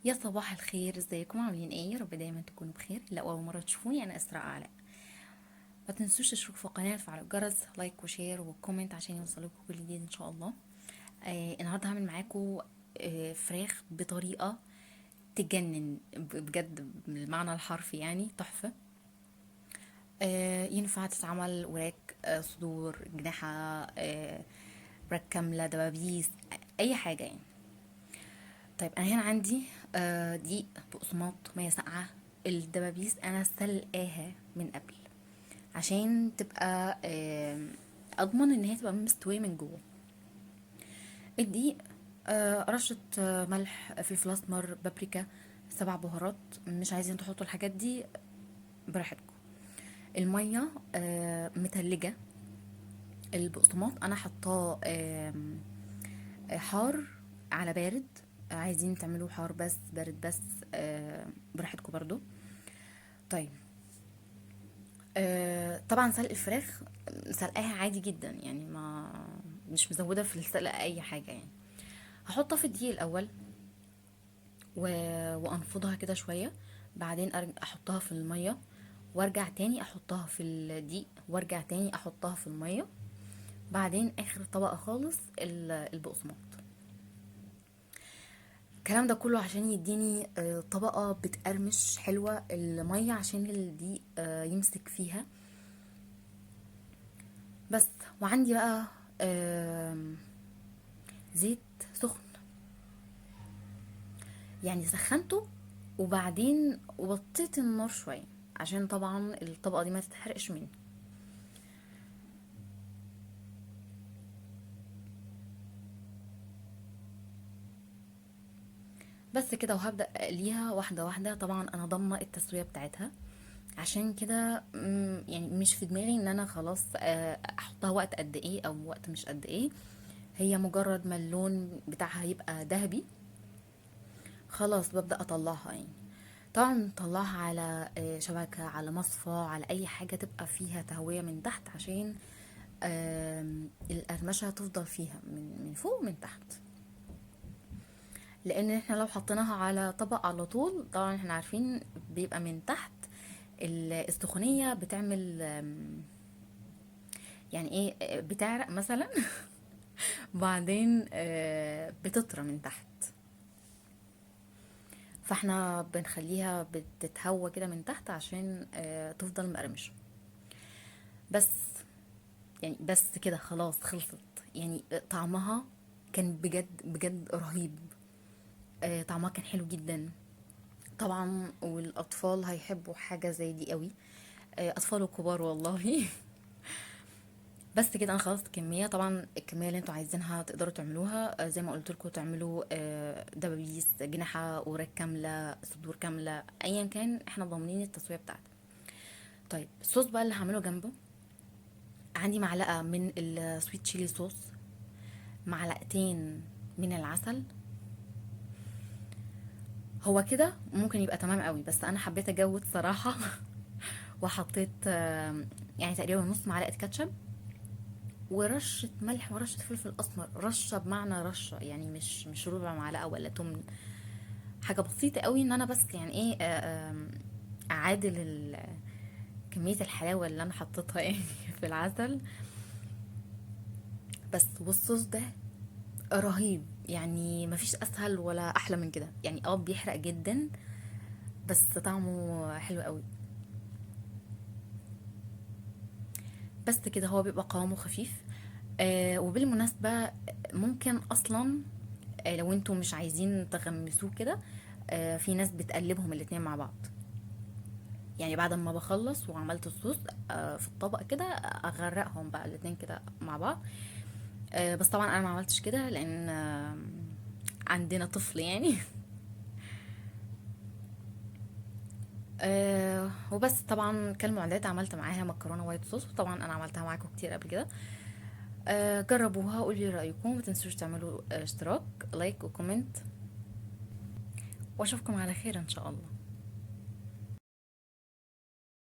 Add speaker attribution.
Speaker 1: يا صباح الخير، ازيكم؟ عاملين ايه؟ يا رب دايما تكونوا بخير. لو اول مرة تشوفوني، انا اسراء علاء. ما تنسوش تشتركوا في القناة وتفعلوا الجرس، like و share و comment عشان يوصلكم كل جديد ان شاء الله. النهارده هعمل معاكم فراخ بطريقة تجنن بجد بالمعنى الحرفي، يعني تحفة. ينفع تتعمل وراك، صدور، جناحه، وراك كاملة، دبابيس، اي حاجة يعني. طيب انا هنا عندي دقيق، بقسماط، مية ساقعه. الدبابيس انا سلقاها من قبل عشان تبقى اضمن ان هي تبقى مستوية من جوه. الدقيق، رشه، ملح، فلفل اسمر، بابريكا، 7 بهارات. مش عايزين تحطوا الحاجات دي براحتكم. المية، متلجه. البقسماط انا حطاه حار على بارد، عايزين تعملوه حار بس بارد بس، براحتكم برضو. طبعا سلق الفراخ سلقاها عادي جدا، يعني ما مش مزوده في السلق اي حاجة يعني. هحطها في الدقيق الاول وانفضها كده شوية، بعدين احطها في المية، وارجع تاني احطها في الدقيق، وارجع تاني احطها في المية، بعدين اخر طبقه خالص البقسماط. الكلام ده كله عشان يديني طبقه بتقرمش حلوة المية، عشان الدقيق يمسك فيها بس. وعندي بقى زيت سخن، يعني سخنته وبعدين وطيت النار شوية عشان طبعا الطبقة دي ما تتحرقش مني. بس كده، وهبدا اقليها واحدة واحدة. طبعا انا ضامنه التسوية بتاعتها، عشان كده مش في دماغي ان انا خلاص احطها وقت قد ايه او وقت مش قد ايه. هي مجرد ما اللون بتاعها يبقى ذهبي خلاص ببدا اطلعها يعني. طبعا نطلعها على شبكة، على مصفى، على اي حاجة تبقى فيها تهوية من تحت، عشان القرمشه تفضل فيها من فوق ومن تحت. لان احنا لو حطيناها على طبق على طول، طبعا احنا عارفين بيبقى من تحت السخونيه بتعمل، يعني ايه، بتعرق مثلا بعدين بتطرى من تحت، فاحنا بنخليها بتتهوى كده من تحت عشان تفضل مقرمشه. بس كده خلاص خلصت. طعمها كان بجد بجد رهيب، طعمها كان حلو جدا طبعا، والاطفال هيحبوا حاجة زي دي قوي، اطفال وكبار والله. بس كده انا خلصت الكمية. طبعا الكمية اللي انتوا عايزينها تقدروا تعملوها، زي ما قلت لكم تعملوا، دبابيس، جناحه، وراك كاملة، صدور كاملة، ايا كان احنا ضامنين التسوية بتاعتها. الصوص بقى اللي هعمله جنبه، عندي معلقه من السويت تشيلي صوص، معلقتين من العسل. هو كده ممكن يبقى تمام قوي، بس انا حبيت اجود صراحة وحطيت تقريبا نص معلقه كاتشب، ورشه ملح، ورشه فلفل اسمر، رشه بمعنى رشه يعني مش ربع معلقه ولا تمن، حاجة بسيطة قوي، ان انا بس يعني ايه، اعادل كمية الحلاوة اللي انا حطيتها في العسل بس. والصوص ده رهيب، مفيش اسهل ولا احلى من كده. بيحرق جدا بس طعمه حلو قوي. بس كده هو بيبقى قوامه خفيف. وبالمناسبة ممكن اصلا، لو انتوا مش عايزين تغمسوه كده، في ناس بتقلبهم الاتنين مع بعض. بعد ما بخلص وعملت الصوص، في الطبق كده، اغرقهم بقى الاتنين كده مع بعض. بس طبعا انا ما عملتش كده لان، عندنا طفل يعني. وبس. طبعا كالمعتاد عملت معاها مكرونه وايت صوص، وطبعا انا عملتها معاكم كتير قبل كده. جربوها وقولوا لي رايكم، ما تنسوش تعملوا اشتراك، لايك وكومنت، واشوفكم على خير ان شاء الله.